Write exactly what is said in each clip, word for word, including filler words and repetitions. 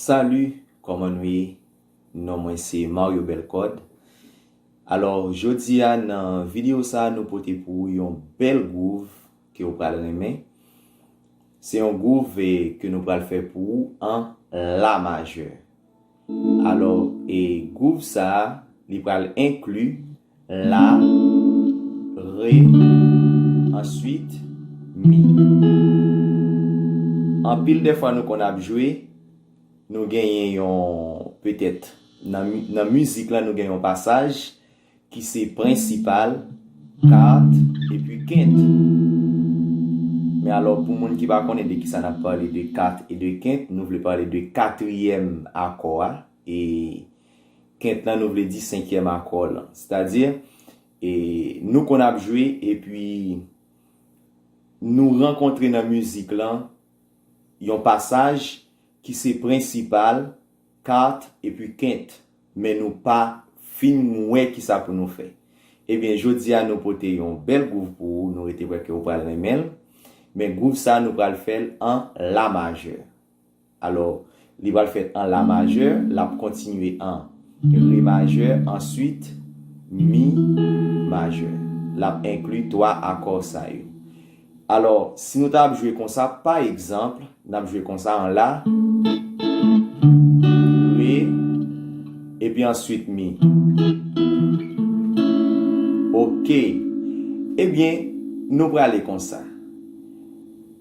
Salut, kòman nou ye? Non mwen se Mario Belcode. Alò, jodi a nan videyo sa a, nou pote pou ou yon bèl gwouv ke ou pral renmen. Se yon gwouv, eh, ke nou pral fè pou ou an la majè. Alò, e gwouv sa a, li pral enkli la, re, answit mi. Anpil de fwa nou konn ap jwe, nou genyen yon, petèt, nan mi-, nan mizik la, nou gen yon pasaj ki se prensipal, kat, epi kent. Men alò, pou moun ki pa konnen de kisa n ap pale de kat e de kent, nou vle pale de katriyèm akò a, e kent lan, nou vle di senkyèm akò lan. Sètadi, e, nou konn ap jwe, epi nou rankontre nan mizik lan yon pasaj ki se prensipal, kat, epi kent, men nou pa fin wè kisa pou nou fè. Ebyen, jodi a, nou pote yon bèl gwouv pou ou, nou rete kwè ke ou pral renmen l, men gwouv sa, nou pral fè l an la majè. Alò, li pral fèt an la majè, l ap kontinye an re majè, answit mi majè. L ap enkli twa akò sa yo. Alò, si nou ta ap jwe konsa, pa egzanp, n ap jwe konsa an la, re, epi answit mi. Oke. Ebyen, nou prale konsa.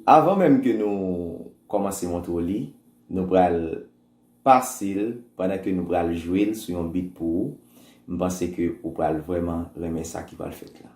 Avan menm ke nou kòmanse montre w li, nou pral pase l pandan ke nou pral jwe l sou yon beat pou ou. M panse ke ou pral vrèman renmen sa ki pral fèt la.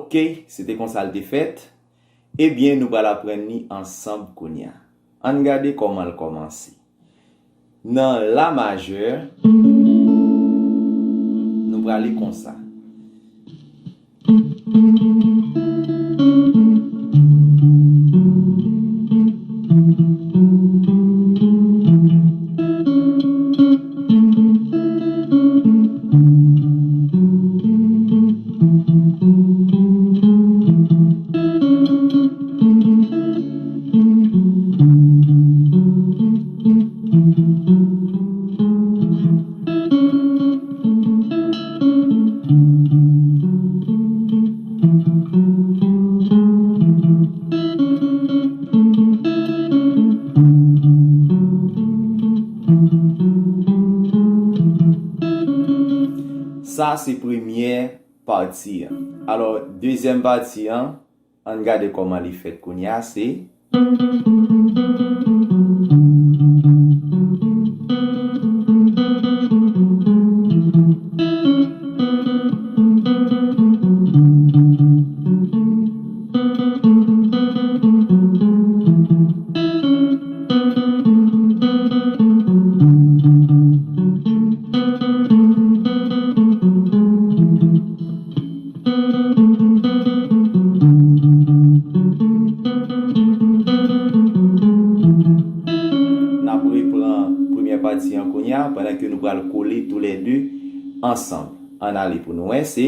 Oke, se te konsa l te fèt. Ebyen, nou pral aprann li ansanm kounye a. Ann gade kòman l kòmanse. Nan la majè, nou prale konsa. Sa se premyè pati an. Alò, dezyèm pati an, ann gade kòman li fèt kounye a, se. N ap repran premyè pati an kounye a, pandan ke nou pral kole toulède ansanm. Ann ale pou nou wè, se.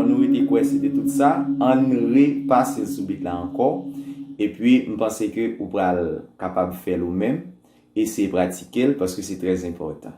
Nou rete kwè se te tout sa. Ann repase l sou beat la ankò. Epi, m panse ke ou pral kapab fè l ou menm. Eseye pratike l paske se trè enpòtan.